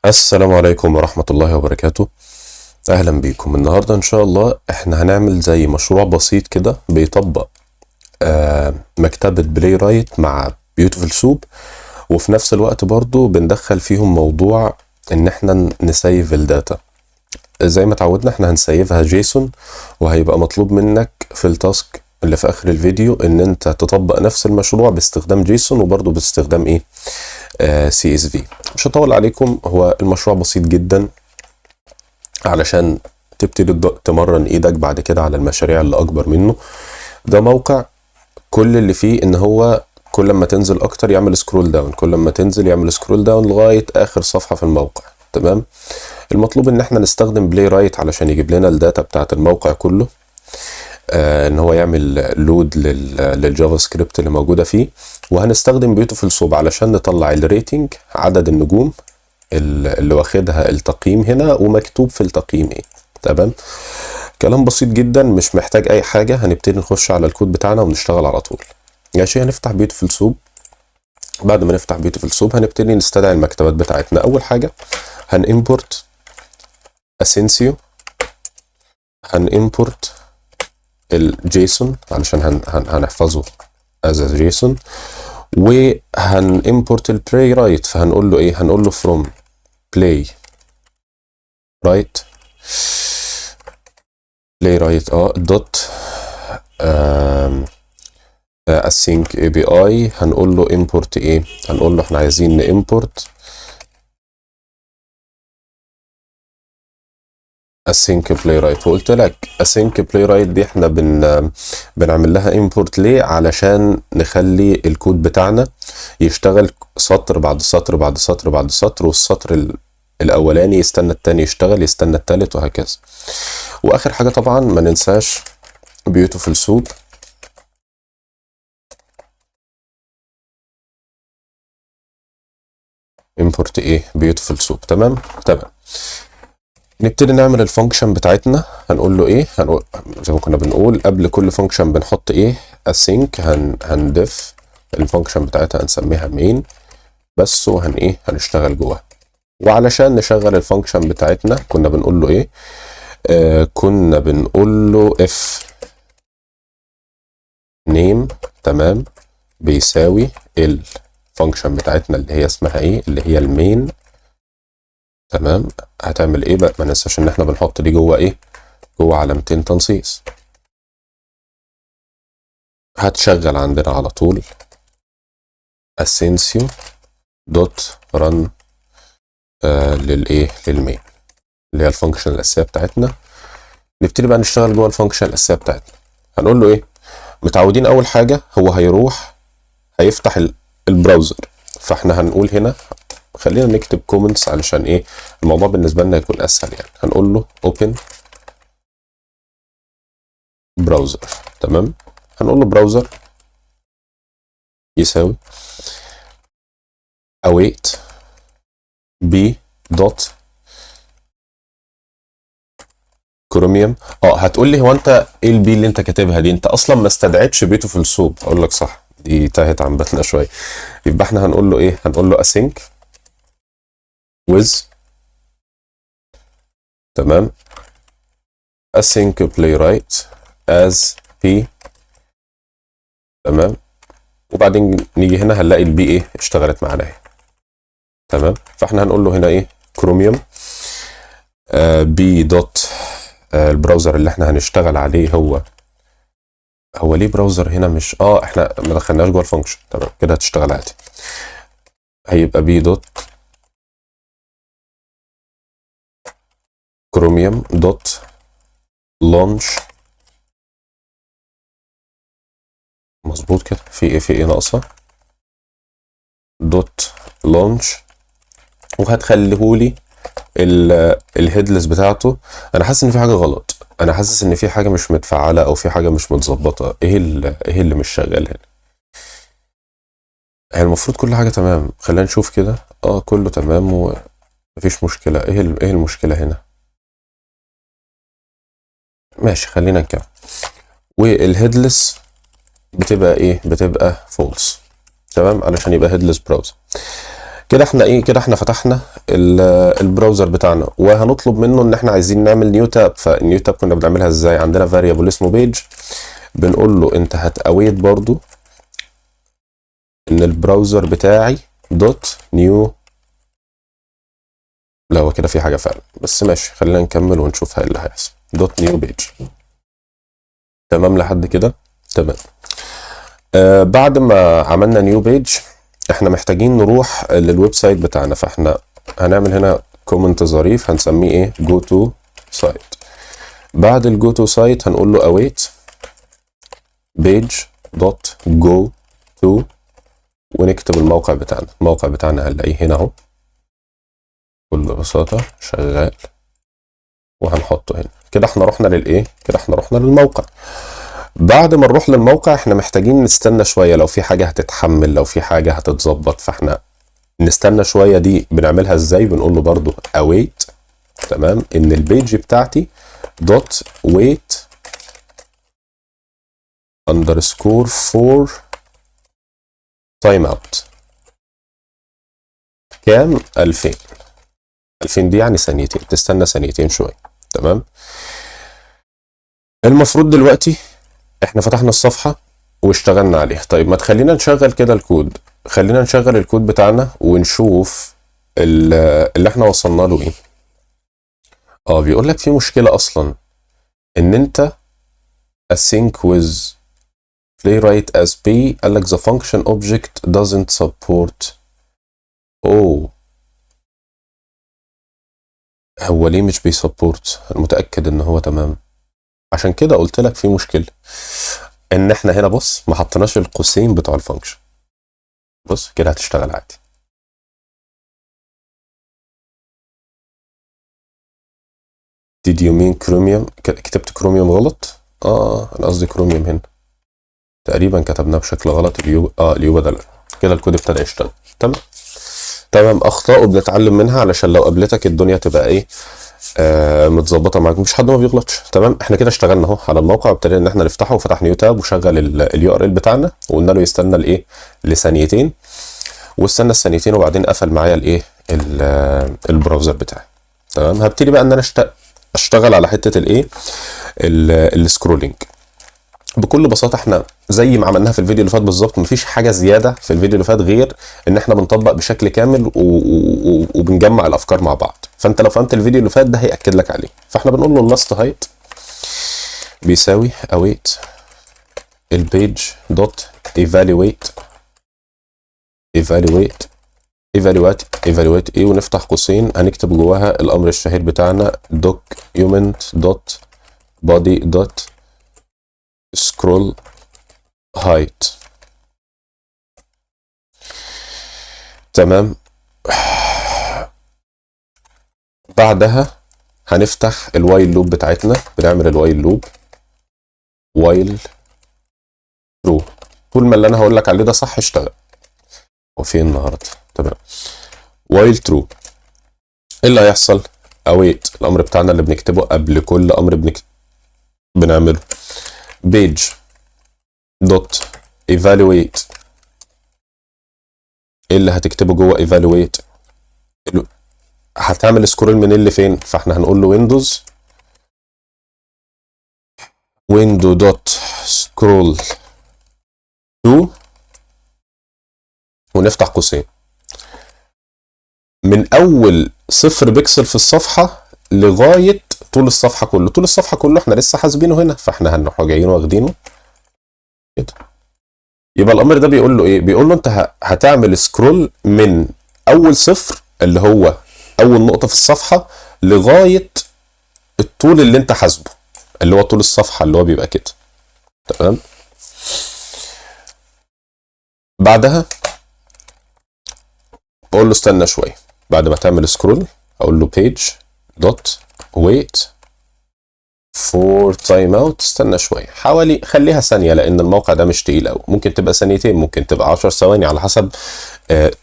السلام عليكم ورحمة الله وبركاته. أهلا بيكم. النهاردة إن شاء الله إحنا هنعمل زي مشروع بسيط كده بيطبق مكتبة Playwright مع Beautiful Soup، وفي نفس الوقت برضو بندخل فيهم موضوع إن إحنا نسيف ال data. زي ما تعودنا إحنا هنسيفها JSON، وهيبقى مطلوب منك في ال task اللي في آخر الفيديو إن أنت تطبق نفس المشروع باستخدام JSON وبرضو باستخدام إيه CSV. مش هطول عليكم، هو المشروع بسيط جدا علشان تبتدي تمرن ايدك بعد كده على المشاريع اللي اكبر منه. ده موقع كل اللي فيه ان هو كل ما تنزل اكتر يعمل scroll down، كل ما تنزل يعمل scroll down لغاية اخر صفحة في الموقع. تمام. المطلوب ان احنا نستخدم Playwright علشان يجيب لنا ال data بتاعت الموقع كله، ان هو يعمل load لل JavaScript اللي موجودة فيه. وهنستخدم Beautiful Soup علشان نطلع ال rating، عدد النجوم اللي واخدها التقييم هنا ومكتوب في التقييم ايه. تمام. كلام بسيط جدا، مش محتاج اي حاجة. هنبتدي نخش على الكود بتاعنا ونشتغل على طول. ماشي. هنفتح Beautiful Soup. بعد ما نفتح Beautiful Soup هنبتدي نستدعي المكتبات بتاعتنا. اول حاجة هن import asyncio، هن import ال JSON علشان هنحفظه as a JSON، وهن import ال Playwright. فهنقول له ايه؟ هنقول له from playwright، playwright dot async API. هنقول له import ايه؟ هنقول له احنا عايزين ن import async playwright. وقلت لك async playwright دي احنا بنعمل لها import ليه؟ علشان نخلي الكود بتاعنا يشتغل سطر بعد سطر بعد سطر بعد سطر، والسطر الاولاني يستنى التاني يشتغل، يستنى التالت، وهكذا. واخر حاجة طبعا ما ننساش beautiful soup import ايه؟ beautiful soup. تمام تمام. نبتدي نعمل ال function بتاعتنا. هنقول له ايه؟ هنقول زي ما كنا بنقول قبل كل function بنحط ايه؟ async. هن def ال function بتاعتها، هنسميها main بس، وهن ايه؟ هنشتغل جواها. وعلشان نشغل ال function بتاعتنا كنا بنقول له ايه؟ كنا بنقول له if name تمام بيساوي ال function بتاعتنا اللي هي اسمها ايه؟ اللي هي ال main. تمام. هتعمل ايه بقى؟ ما ننساش ان احنا بنحط دي جوه ايه؟ جوه علامتين تنصيص. هتشغل عندنا على طول asyncio dot run للايه؟ لل main اللي هي ال function الاساسية بتاعتنا. نبتدي بقى نشتغل جوه ال function الاساسية بتاعتنا. هنقول له ايه؟ متعودين اول حاجة هو هيروح هيفتح ال browser، فاحنا هنقول هنا خلينا نكتب comments علشان ايه الموضوع بالنسبة لنا يكون اسهل. هنقول له open browser. تمام. هنقول له browser يساوي await p dot chromium. هتقول لي هو انت ايه ال p اللي انت كاتبها دي؟ انت اصلا ما استدعيتش Beautiful Soup. اقول لك صح، دي تاهت عن بالنا شوية. يبقى احنا هنقول له ايه؟ هنقول له async with تمام async playwright as p تمام. وبعدين نيجي هنا هنلاقي ال p ايه اشتغلت معانا اهي. تمام. فاحنا هنقول له هنا ايه؟ chromium p dot ال browser اللي احنا هنشتغل عليه. هو ليه browser هنا؟ مش احنا ما دخلناش جوه ال function. تمام كده هتشتغل عادي. هيبقى p dot chromium dot launch. مظبوط كده. في ايه؟ في ايه ناقصه؟ dot launch. وهتخليهولي ال headless بتاعته. انا حاسس ان في حاجة غلط، انا حاسس ان في حاجة مش متفعله او في حاجة مش متظبطه. ايه اللي مش شغال هنا؟ هي المفروض كل حاجة تمام. خلينا نشوف كده. كله تمام ومفيش مشكلة. ايه المشكلة هنا؟ ماشي خلينا نكمل. وال headless بتبقى ايه؟ بتبقى false. تمام، علشان يبقى headless browser. كده احنا ايه؟ كده احنا فتحنا ال browser بتاعنا، وهنطلب منه ان احنا عايزين نعمل new tab. فال new tab كنا بنعملها ازاي؟ عندنا variable اسمه page، بنقول له انت هت await برضو ان ال browser بتاعي dot new. لا، هو كده في حاجة فعلا، بس ماشي، خلينا نكمل ونشوف ايه اللي هيحصل. dot new page. تمام لحد كده؟ تمام. بعد ما عملنا new page، احنا محتاجين نروح لل website بتاعنا، فاحنا هنعمل هنا comment ظريف هنسميه ايه؟ go to site. بعد ال go to site هنقول له await page dot go to ونكتب الموقع بتاعنا. الموقع بتاعنا هنلاقيه هنا اهو، بكل بساطة شغال، وهنحطه هنا. كده احنا رحنا للايه؟ كده احنا رحنا للموقع. بعد ما نروح للموقع احنا محتاجين نستنى شوية، لو في حاجة هتتحمل، لو في حاجة هتتظبط، فاحنا نستنى شوية. دي بنعملها ازاي؟ بنقول له برضو await، تمام، ان ال page بتاعتي dot wait underscore for timeout كام؟ 2000. 2000 دي يعني ثانيتين، تستنى ثانيتين شوية. تمام. المفروض دلوقتي احنا فتحنا الصفحة واشتغلنا عليها. طيب، ما تخلينا نشغل كده الكود، خلينا نشغل الكود بتاعنا ونشوف اللي احنا وصلنا له ايه. بيقول لك في مشكلة اصلا ان انت async with playwright as p، قال لك the function object doesn't support. اوه، هو ليه مش بي support؟ انا متأكد ان هو تمام. عشان كده قلت لك في مشكلة، ان احنا هنا بص ما حطيناش القوسين بتوع ال function. بص كده هتشتغل عادي. did you mean chromium؟ كتبت كروميوم غلط. انا قصدي كروميوم هنا، تقريبا كتبناه بشكل غلط. ال U، ال U بدل. كده الكود ابتدى يشتغل. تمام. اخطاء وبنتعلم منها علشان لو قابلتك الدنيا تبقى ايه؟ متظبطه معاك، مفيش حد ما بيغلطش. تمام، احنا كده اشتغلنا اهو على الموقع، وابتدينا ان احنا نفتحه، وفتح new tab وشغل ال URL بتاعنا، وقلنا له يستنى الايه؟ لثانيتين، واستنى الثانيتين، وبعدين قفل معايا الايه؟ ال browser بتاعي. تمام. هبتدي بقى ان انا اشتغل على حتة الايه؟ ال scrolling. بكل بساطة احنا زي ما عملناها في الفيديو اللي فات بالظبط، مفيش حاجة زيادة في الفيديو اللي فات غير ان احنا بنطبق بشكل كامل وبنجمع الافكار مع بعض. فانت لو فهمت الفيديو اللي فات ده هيأكد لك عليه. فاحنا بنقول له ال last height بيساوي await ال page dot evaluate evaluate evaluate evaluate ايه، ونفتح قوسين هنكتب جواها الامر الشهير بتاعنا document dot body dot scroll height. تمام. بعدها هنفتح ال while loop بتاعتنا، بنعمل ال while loop while true. طول ما اللي انا هقول لك عليه ده صح اشتغل. هو فين النهارده؟ تمام. while true ايه اللي هيحصل؟ await الامر بتاعنا اللي بنكتبه قبل كل امر بنعمله page dot evaluate. ايه اللي هتكتبه جوه evaluate؟ هتعمل scroll من اللي فين؟ فاحنا هنقول له windows window dot scroll to ونفتح قوسين من اول 0 بكسل في الصفحة لغاية طول الصفحة كله. طول الصفحة كله احنا لسه حاسبينه هنا، فاحنا هنروح جايين واخدينه كده. يبقى الامر ده بيقول له ايه؟ بيقول له انت هتعمل scroll من اول 0 اللي هو اول نقطة في الصفحة لغاية الطول اللي انت حاسبه اللي هو طول الصفحة اللي هو بيبقى كده. تمام. بعدها بقول له استنى شوية، بعد ما تعمل scroll اقول له page dot wait for timeout، استنى شوية حوالي، خليها ثانية لان الموقع ده مش تقيل قوي، ممكن تبقى ثانيتين، ممكن تبقى 10 ثواني على حسب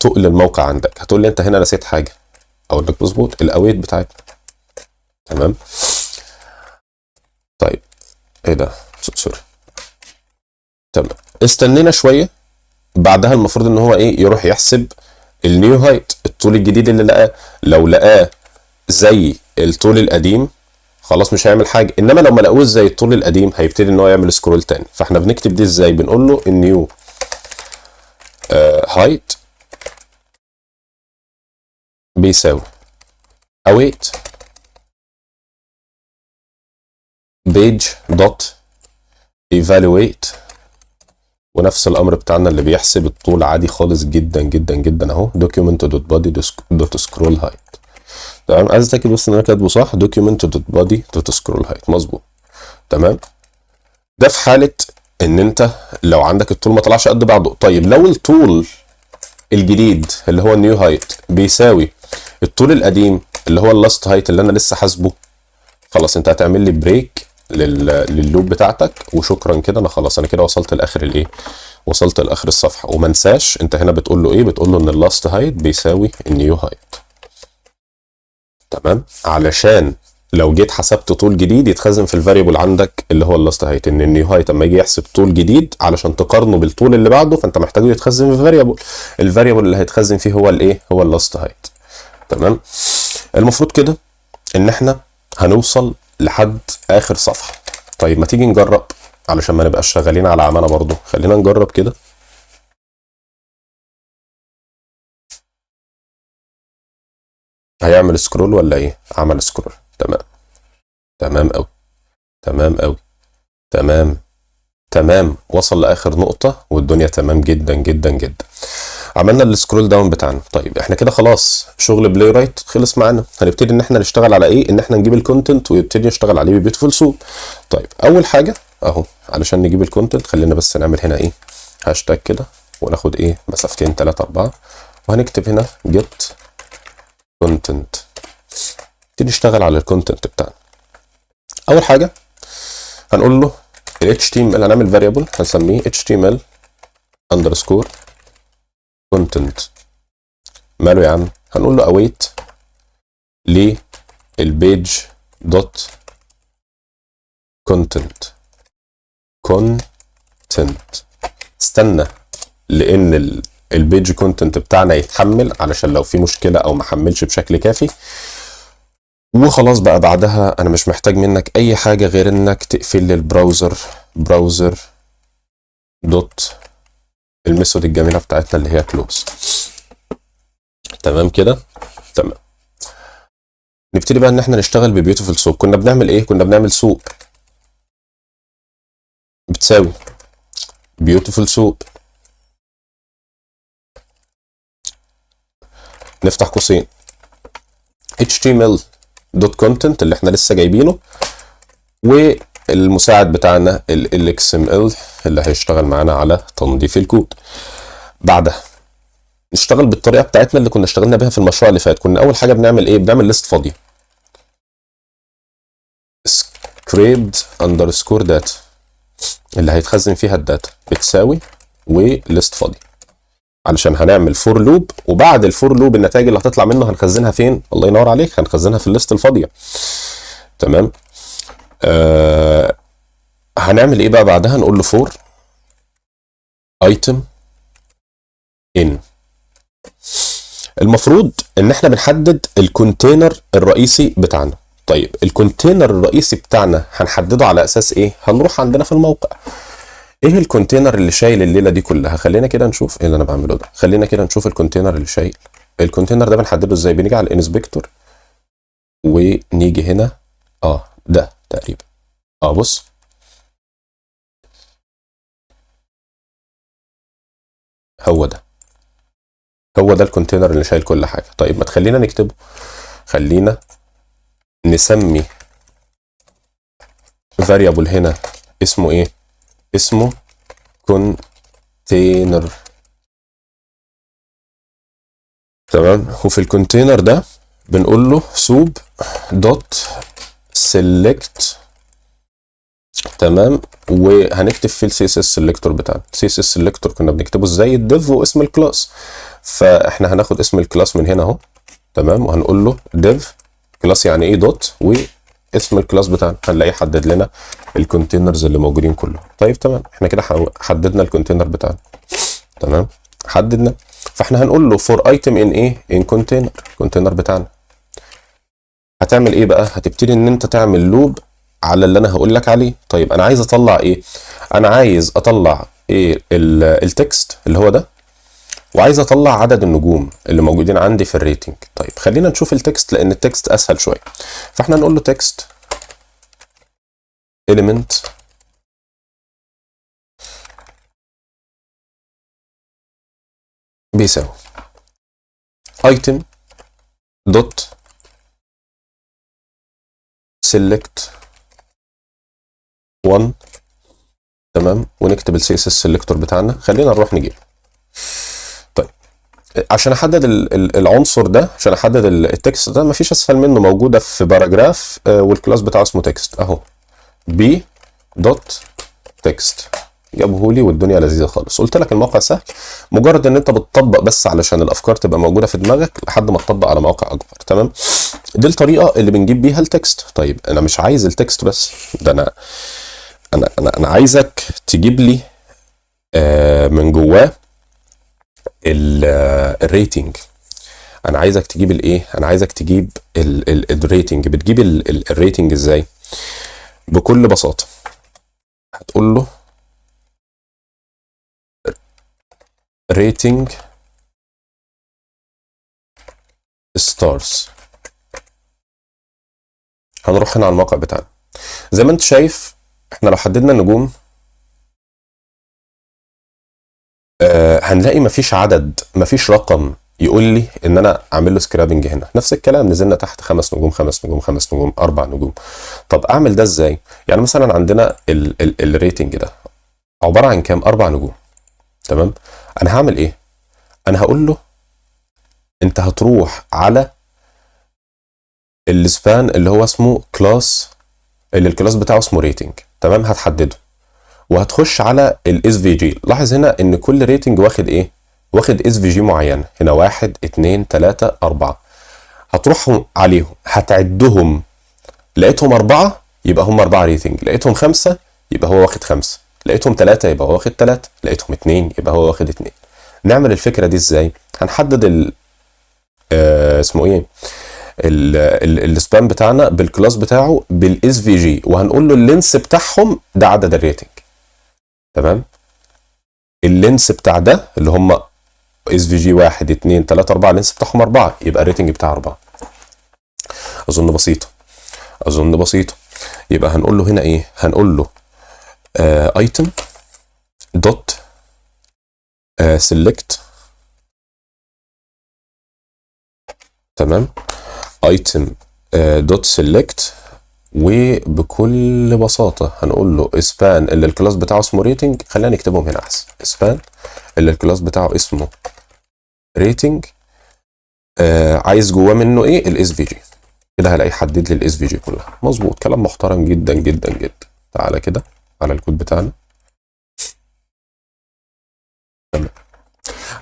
تقل الموقع عندك. هتقول لي انت هنا نسيت حاجة، اقول لك مظبوط، ال await بتاعتنا. تمام. طيب ايه ده؟ sorry. تمام، استنينا شوية. بعدها المفروض ان هو ايه؟ يروح يحسب ال new height، الطول الجديد اللي لقاه. لو لقاه زي الطول القديم خلاص مش هيعمل حاجه، انما لو ما لقوش زي الطول القديم هيبتدي ان هو يعمل scroll تاني. فاحنا بنكتب دي ازاي؟ بنقول له ال new height بيساوي await page dot evaluate، ونفس الامر بتاعنا اللي بيحسب الطول عادي خالص جدا جدا جدا اهو، document dot body dot scroll height. تمام، عايز اتاكد بس ان انا كاتبه صح، document dot body dot scroll height مظبوط. تمام، ده في حاله ان انت لو عندك الطول ما طلعش قد بعضه. طيب لو الطول الجديد اللي هو ال new height بيساوي الطول القديم اللي هو ال last height اللي انا لسه حاسبه، خلاص انت هتعمل لي break لل loop بتاعتك وشكرا كده، انا خلاص انا كده وصلت لاخر الايه، وصلت لاخر الصفحة. وما انساش انت هنا بتقول له ايه؟ بتقول له ان ال last height بيساوي ال new height. تمام، علشان لو جيت حسبت طول جديد يتخزن في ال variable عندك اللي هو ال last height، ان ال new height اما يجي يحسب طول جديد علشان تقارنه بالطول اللي بعده فانت محتاجه يتخزن في variable، ال variable اللي هيتخزن فيه هو الايه؟ هو ال last height. تمام، المفروض كده ان احنا هنوصل لحد اخر صفحة. طيب ما تيجي نجرب علشان ما نبقاش شغالين على عمانه برضو، خلينا نجرب كده. هيعمل scroll ولا ايه؟ عمل scroll. تمام تمام قوي، تمام قوي، تمام تمام، وصل لاخر نقطة والدنيا تمام جدا جدا جدا. عملنا ال scroll down بتاعنا. طيب احنا كده خلاص شغل Playwright خلص معانا. هنبتدي ان احنا نشتغل على ايه؟ ان احنا نجيب ال content ويبتدي نشتغل عليه ب Beautiful Soup. طيب اول حاجة اهو علشان نجيب ال content خلينا بس نعمل هنا ايه؟ هاشتاج كده، وناخد ايه؟ مسافتين 3 4، وهنكتب هنا get content. نبتدي نشتغل على ال content بتاعنا. اول حاجة هنقول له ال HTML، هنعمل variable هنسميه HTML underscore content. ماله يا عم؟ هنقول له await لل page dot content content. استنى لان ال page content بتاعنا يتحمل علشان لو في مشكلة او ما حملش بشكل كافي. وخلاص بقى بعدها انا مش محتاج منك اي حاجة غير انك تقفل لي ال browser، browser dot ال method الجميلة بتاعتنا اللي هي close. تمام كده؟ تمام. نبتدي بقى ان احنا نشتغل ب Beautiful Soup. كنا بنعمل ايه؟ كنا بنعمل soup بتساوي Beautiful Soup، نفتح قوسين html dot content اللي احنا لسه جايبينه، والمساعد بتاعنا ال XML اللي هيشتغل معانا على تنظيف الكود. بعدها نشتغل بالطريقة بتاعتنا اللي كنا اشتغلنا بيها في المشروع اللي فات. كنا اول حاجة بنعمل ايه؟ بنعمل list فاضية scraped underscore data اللي هيتخزن فيها ال data بتساوي و list فاضية، علشان هنعمل for loop، وبعد ال for loop النتائج اللي هتطلع منه هنخزنها فين؟ الله ينور عليك، هنخزنها في ال list الفاضيه. تمام. هنعمل ايه بقى بعدها؟ نقول له for item in. المفروض ان احنا بنحدد ال container الرئيسي بتاعنا. طيب ال container الرئيسي بتاعنا هنحدده على اساس ايه؟ هنروح عندنا في الموقع ايه ال container اللي شايل الليلة دي كلها؟ خلينا كده نشوف ايه اللي انا بعمله ده. خلينا كده نشوف ال container اللي شايل ال container ده بنحدده ازاي؟ بنيجي على ال inspector ونيجي هنا، ده تقريبا، بص هو ده، هو ده ال container اللي شايل كل حاجة. طيب ما تخلينا نكتبه، خلينا نسمي variable هنا اسمه ايه؟ اسمه container. تمام. وفي ال container ده بنقول له soup dot select. تمام. وهنكتب فيه ال CSS selector بتاعنا. CSS selector كنا بنكتبه ازاي؟ ال div واسم ال class، فاحنا هناخد اسم ال class من هنا اهو. تمام. وهنقول له div class يعني ايه dot واسم ال class بتاعنا، هنلاقيه حدد لنا ال containers اللي موجودين كلهم. طيب تمام، احنا كده حددنا ال container بتاعنا. تمام، حددنا. فاحنا هنقول له for item in ايه؟ in container، ال container بتاعنا. هتعمل ايه بقى؟ هتبتدي ان انت تعمل loop على اللي انا هقول لك عليه. طيب انا عايز اطلع ايه؟ انا عايز اطلع ايه؟ ال text اللي هو ده، وعايز اطلع عدد النجوم اللي موجودين عندي في ال rating. طيب خلينا نشوف ال text لان ال text اسهل شويه. فاحنا نقول له text element بيساوي item dot select 1، تمام، ونكتب ال CSS selector بتاعنا. خلينا نروح نجيبه. طيب عشان احدد العنصر ده، عشان احدد ال text ده، مفيش اسهل منه، موجوده في paragraph، وال class بتاعه اسمه text اهو، p dot text، جابه لي والدنيا لذيذه خالص. قلت لك الموقع سهل، مجرد ان انت بتطبق بس علشان الافكار تبقى موجوده في دماغك لحد ما تطبق على مواقع اكبر. تمام، دي الطريقه اللي بنجيب بيها ال text. طيب انا مش عايز ال text بس، ده انا عايزك تجيب لي من جواه ال rating. انا عايزك تجيب الايه؟ انا عايزك تجيب ال rating. بتجيب ال rating ازاي؟ بكل بساطه هتقول له rating stars. هنروح هنا على الموقع بتاعنا. زي ما انت شايف احنا لو حددنا النجوم هنلاقي مفيش عدد، مفيش رقم يقول لي ان انا اعمل له scraping هنا. نفس الكلام نزلنا تحت 5 نجوم، 5 نجوم، 5 نجوم، 4 نجوم. طب اعمل ده ازاي؟ يعني مثلا عندنا ال rating ده عبارة عن كام؟ 4 نجوم. تمام، انا هعمل ايه؟ انا هقول له انت هتروح على ال span اللي هو اسمه class، اللي ال class بتاعه اسمه rating. تمام، هتحدده وهتخش على ال SVG. لاحظ هنا ان كل rating واخد ايه؟ واخد SVG معينه. هنا 1 2 3 4، هتروح عليهم هتعدهم، لقيتهم 4 يبقى هم 4 rating، لقيتهم 5 يبقى هو واخد 5، لقيتهم 3 يبقى هو واخد 3، لقيتهم 2 يبقى هو واخد 2. نعمل الفكره دي ازاي؟ هنحدد ال اسمه ايه؟ ال span بتاعنا بال class بتاعه بال SVG، وهنقول له ال length بتاعهم ده عدد ال rating. تمام، ال length بتاع ده اللي هم SVG 1 2 3 4، ال length بتاعهم 4 يبقى ال rating بتاع 4. اظن بسيطه، اظن بسيطه. يبقى هنقول له هنا ايه؟ هنقول له item dot select. تمام، item dot select، وبكل بساطة هنقول له span اللي ال class بتاعه اسمه rating. خلينا نكتبهم هنا احسن. span اللي ال class بتاعه اسمه rating، عايز جواه منه ايه؟ ال SVG. كده هلاقي حدد لي ال SVG كلها. مظبوط، كلام محترم جدا جدا جدا. تعالى كده على الكود بتاعنا. تمام،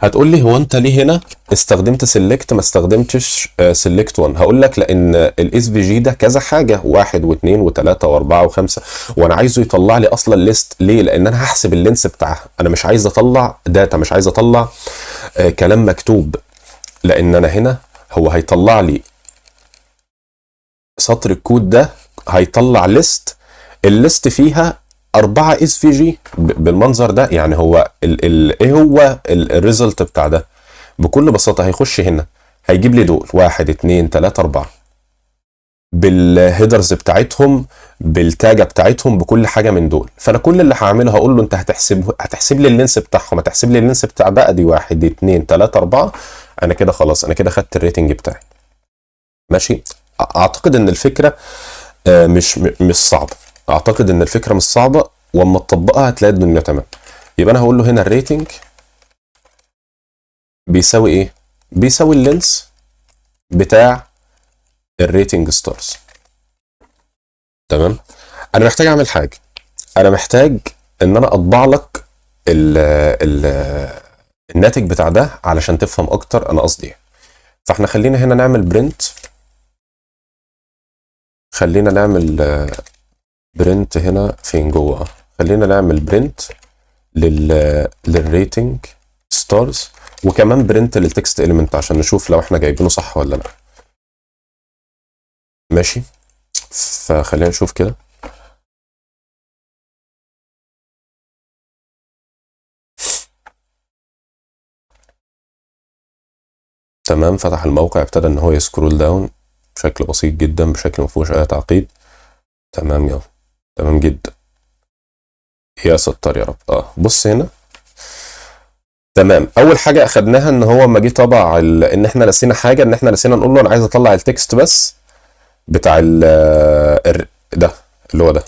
هتقول لي هو انت ليه هنا استخدمت select ما استخدمتش select 1؟ هقول لك لان ال SVG ده كذا حاجه، 1 و2 و3 و4 و5، وانا عايزه يطلع لي اصلا list. ليه؟ لان انا هحسب ال length بتاعها، انا مش عايز اطلع data، مش عايز اطلع كلام مكتوب، لان انا هنا هو هيطلع لي سطر الكود ده، هيطلع list، ال list فيها 4 SVG بالمنظر ده. يعني هو ال ايه هو ال result بتاع ده؟ بكل بساطه هيخش هنا هيجيب لي دول 1 2 3 4 بال headers بتاعتهم، بال tag بتاعتهم، بكل حاجه من دول. فانا كل اللي هعمله هقول له انت هتحسب لي ال length بتاعهم، هتحسب لي ال length بتاع ده، ادي 1 2 3 4. انا كده خلاص، انا كده خدت ال rating بتاعي. ماشي، اعتقد ان الفكره مش صعبه، اعتقد ان الفكره مش صعبه، واما تطبقها هتلاقي الدنيا تمام. يبقى انا هقول له هنا ال rating بيساوي ايه؟ بيساوي ال length بتاع ال rating stars. تمام، انا محتاج اعمل حاجه، انا محتاج ان انا اطبع لك ال ال الناتج بتاع ده علشان تفهم اكتر انا قصدي ايه. فاحنا خلينا هنا نعمل print، خلينا نعمل print هنا فين جوه، خلينا نعمل print لل rating stars وكمان print لل text element عشان نشوف لو احنا جايبينه صح ولا لا. ماشي، فخلينا نشوف كده. تمام، فتح الموقع، ابتدى ان هو ي scroll down بشكل بسيط جدا، بشكل ما فيهوش اي تعقيد. تمام، يلا تمام جدا يا ستار يا رب. بص هنا. تمام، اول حاجة اخدناها ان هو لما جه طبع ان احنا نسينا حاجة، ان احنا نسينا نقول له انا عايز اطلع ال text بس بتاع ده اللي هو ده،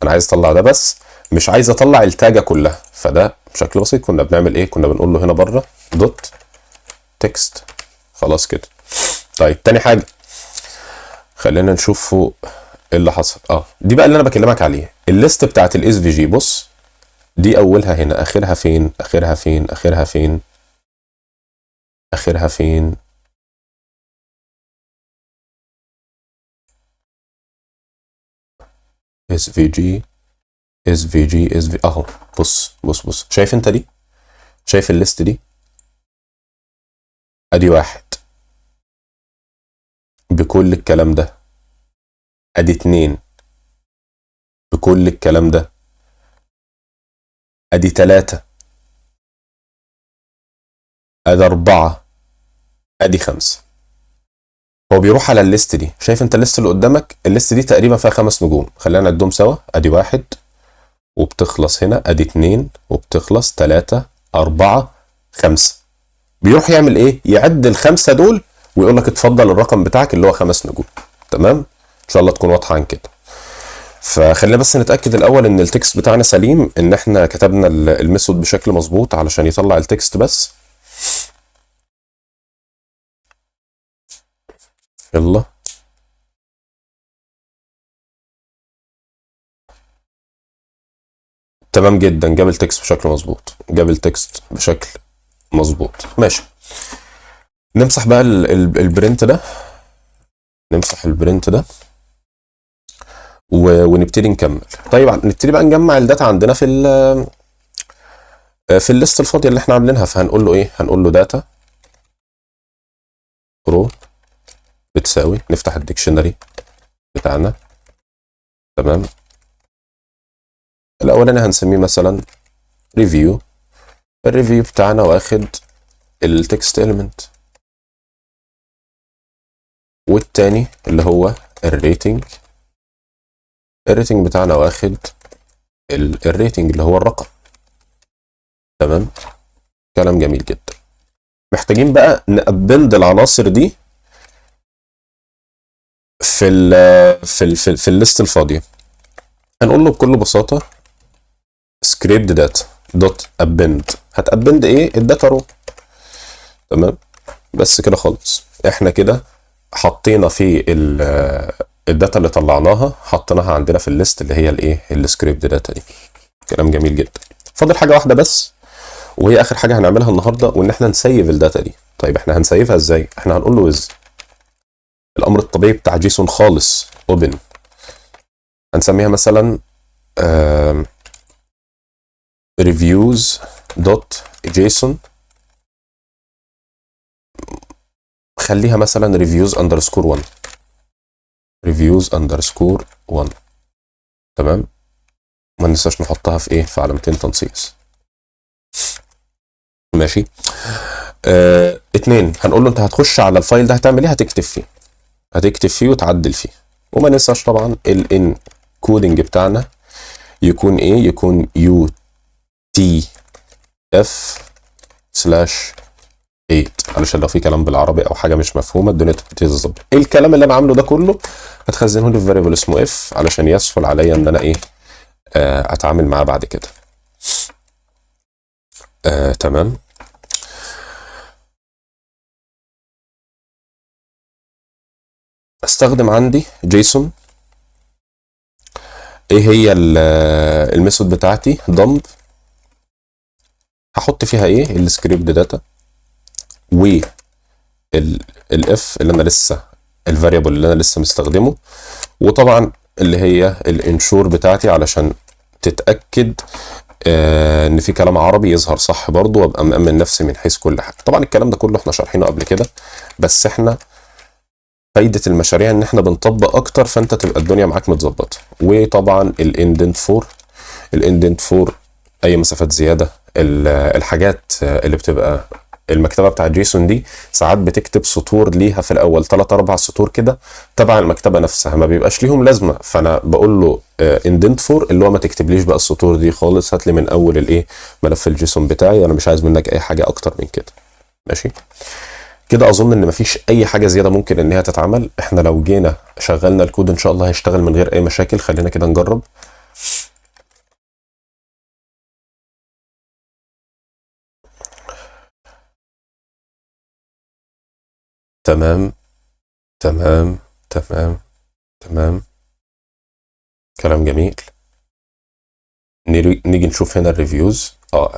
انا عايز اطلع ده بس، مش عايز اطلع ال tag كلها. فده بشكل بسيط كنا بنعمل ايه؟ كنا بنقول له هنا بره dot text، خلاص كده. طيب تاني حاجة خلينا نشوف فوق ايه اللي حصل. دي بقى اللي انا بكلمك عليه، ال list بتاعت ال SVG. بص دي اولها هنا، اخرها فين؟ اخرها فين؟ اخرها فين؟ اخرها فين؟ اس في جي، اس في جي، اس في، اهو. بص بص بص، شايف انت دي؟ شايف ال list دي؟ ادي واحد بكل الكلام ده، ادي اتنين بكل الكلام ده، ادي تلاتة، ادي اربعة، ادي خمسة. هو بيروح على ال list دي. شايف انت ال list اللي قدامك؟ ال list دي تقريبا فيها 5 نجوم، خلينا نعدهم سوا. ادي واحد وبتخلص هنا، ادي اتنين وبتخلص، تلاتة، اربعة، خمسة. بيروح يعمل ايه؟ يعد ال5 دول ويقول لك اتفضل الرقم بتاعك اللي هو 5 نجوم. تمام، ان شاء الله تكون واضحة عن كده. فخلينا بس نتاكد الاول ان ال text بتاعنا سليم، ان احنا كتبنا ال method بشكل مظبوط علشان يطلع ال text بس. يلا تمام جدا، جاب ال text بشكل مظبوط، جاب ال text بشكل مظبوط. ماشي، نمسح بقى ال print ده، نمسح ال print ده ونبتدي نكمل. طيب نبتدي بقى نجمع ال data عندنا في ال list الفاضيه اللي احنا عاملينها. فهنقول له ايه؟ هنقول له data row بتساوي، نفتح ال dictionary بتاعنا. تمام، الاولاني هنسميه مثلا review، ال review بتاعنا واخد ال text element، والتاني اللي هو ال rating، ال rating بتاعنا واخد ال rating اللي هو الرقم. تمام، كلام جميل جدا. محتاجين بقى ن append العناصر دي في ال list الفاضيه. هنقول له بكل بساطة scraped data dot append. هت append ايه؟ ال data row. تمام، بس كده خالص. احنا كده حطينا في ال data اللي طلعناها، حطيناها عندنا في ال list اللي هي الايه؟ ال scraped data دي. كلام جميل جدا. فاضل حاجة واحدة بس، وهي اخر حاجة هنعملها النهارده، وان احنا ن save ال data دي. طيب احنا هن save ها ازاي؟ احنا هنقول له with الامر الطبيعي بتاع JSON خالص، open. هنسميها مثلا reviews dot json، خليها مثلا reviews underscore 1، reviews underscore 1. تمام، ما ننساش نحطها في ايه؟ في علامتين تنصيص. ماشي. اتنين، هنقول له انت هتخش على ال file ده هتعمل ايه؟ هتكتب فيه، هتكتب فيه وتعدل فيه. وما ننساش طبعا ال encoding بتاعنا يكون ايه؟ يكون UTF/8، علشان لو في كلام بالعربي او حاجة مش مفهومه الدنيا تبتدي تظبط. ايه الكلام اللي انا عامله ده كله؟ هتخزنه لي في variable اسمه f علشان يسهل عليا ان انا ايه؟ اتعامل معاه بعد كده. تمام. استخدم عندي JSON. ايه هي ال method بتاعتي؟ dump. هحط فيها ايه؟ ال scraped data و ال f اللي انا لسه ال variable اللي انا لسه مستخدمة، وطبعا اللي هي ال ensure بتاعتي علشان تتاكد ان في كلام عربي يظهر صح برضو، وابقى مأمن نفسي من حيث كل حاجة. طبعا الكلام ده كله احنا شارحينه قبل كده، بس احنا فايده المشاريع ان احنا بنطبق اكتر، فانت تبقى الدنيا معاك متظبطه. وطبعا ال indent for، ال indent for اي مسافات زيادة، الحاجات اللي بتبقى المكتبة بتاع JSON دي ساعات بتكتب سطور ليها في الاول 3 4 سطور كده تبع المكتبة نفسها، ما بيبقاش ليهم لازمه، فانا بقول له indent for اللي هو ما تكتبليش بقى السطور دي خالص، هات لي من اول الايه ملف ال JSON بتاعي، انا مش عايز منك اي حاجة اكتر من كده. ماشي كده، اظن ان مفيش اي حاجة زيادة ممكن ان هي تتعمل. احنا لو جينا شغلنا الكود ان شاء الله هيشتغل من غير اي مشاكل. خلينا كده نجرب. تمام تمام تمام تمام، كلام جميل. نيجي نشوف هنا ال reviews.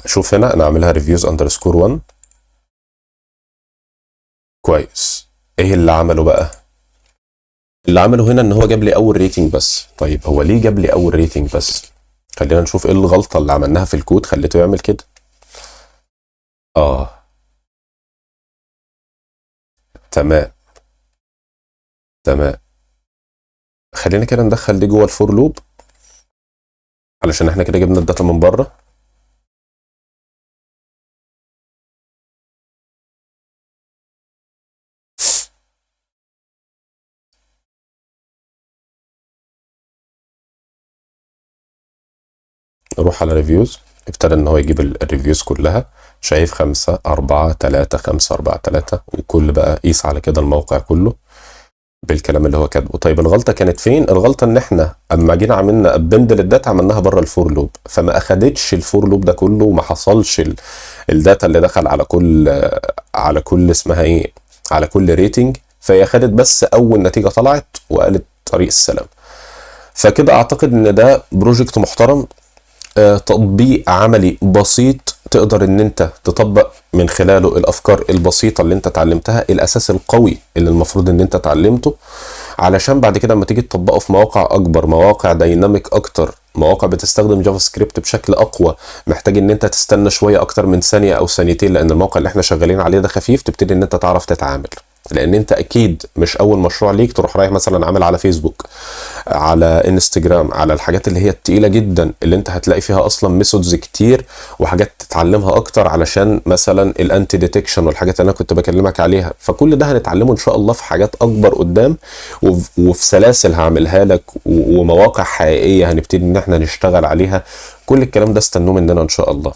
شوف هنا انا عاملها reviews underscore 1. كويس. ايه اللي عمله بقى؟ اللي عمله هنا ان هو جاب لي اول rating بس. طيب هو ليه جاب لي اول rating بس؟ خلينا نشوف ايه الغلطة اللي عملناها في الكود خليته يعمل كده. تمام تمام. خلينا كده ندخل دي جوه ال for loop علشان احنا كده جبنا ال data من بره. نروح على reviews، ابتدى ان هو يجيب ال reviews كلها. شايف 5 4 3 5 4 3، وكل بقى قيس على كده الموقع كله بالكلام اللي هو كاتبه. طيب الغلطة كانت فين؟ الغلطة ان احنا اما جينا عملنا append لل data عملناها بره ال for loop، فما اخدتش ال for loop ده كله، وما حصلش ال data اللي دخل على كل، على كل اسمها ايه، على كل rating، فهي خدت بس اول نتيجة طلعت وقالت طريق السلام. فكده اعتقد ان ده project محترم، تطبيق عملي بسيط تقدر ان انت تطبق من خلاله الافكار البسيطة اللي انت اتعلمتها، الاساس القوي اللي المفروض ان انت اتعلمته، علشان بعد كده لما تيجي تطبقه في مواقع اكبر، مواقع dynamic اكتر، مواقع بتستخدم JavaScript بشكل اقوى، محتاج ان انت تستنى شوية اكتر من ثانية او ثانيتين لان الموقع اللي احنا شغالين عليه ده خفيف، تبتدي ان انت تعرف تتعامل. لان انت اكيد مش اول مشروع ليك تروح رايح مثلا عامل على فيسبوك، على انستجرام، على الحاجات اللي هي التقيله جدا اللي انت هتلاقي فيها اصلا methods كتير وحاجات تتعلمها اكتر، علشان مثلا ال anti detection والحاجات اللي انا كنت بكلمك عليها. فكل ده هنتعلمه ان شاء الله في حاجات اكبر قدام، وفي سلاسل هعملها لك، ومواقع حقيقية هنبتدي ان احنا نشتغل عليها. كل الكلام ده استنوه مننا ان شاء الله.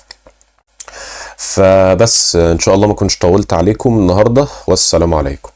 فبس ان شاء الله ما كنتش طولت عليكم النهارده، والسلام عليكم.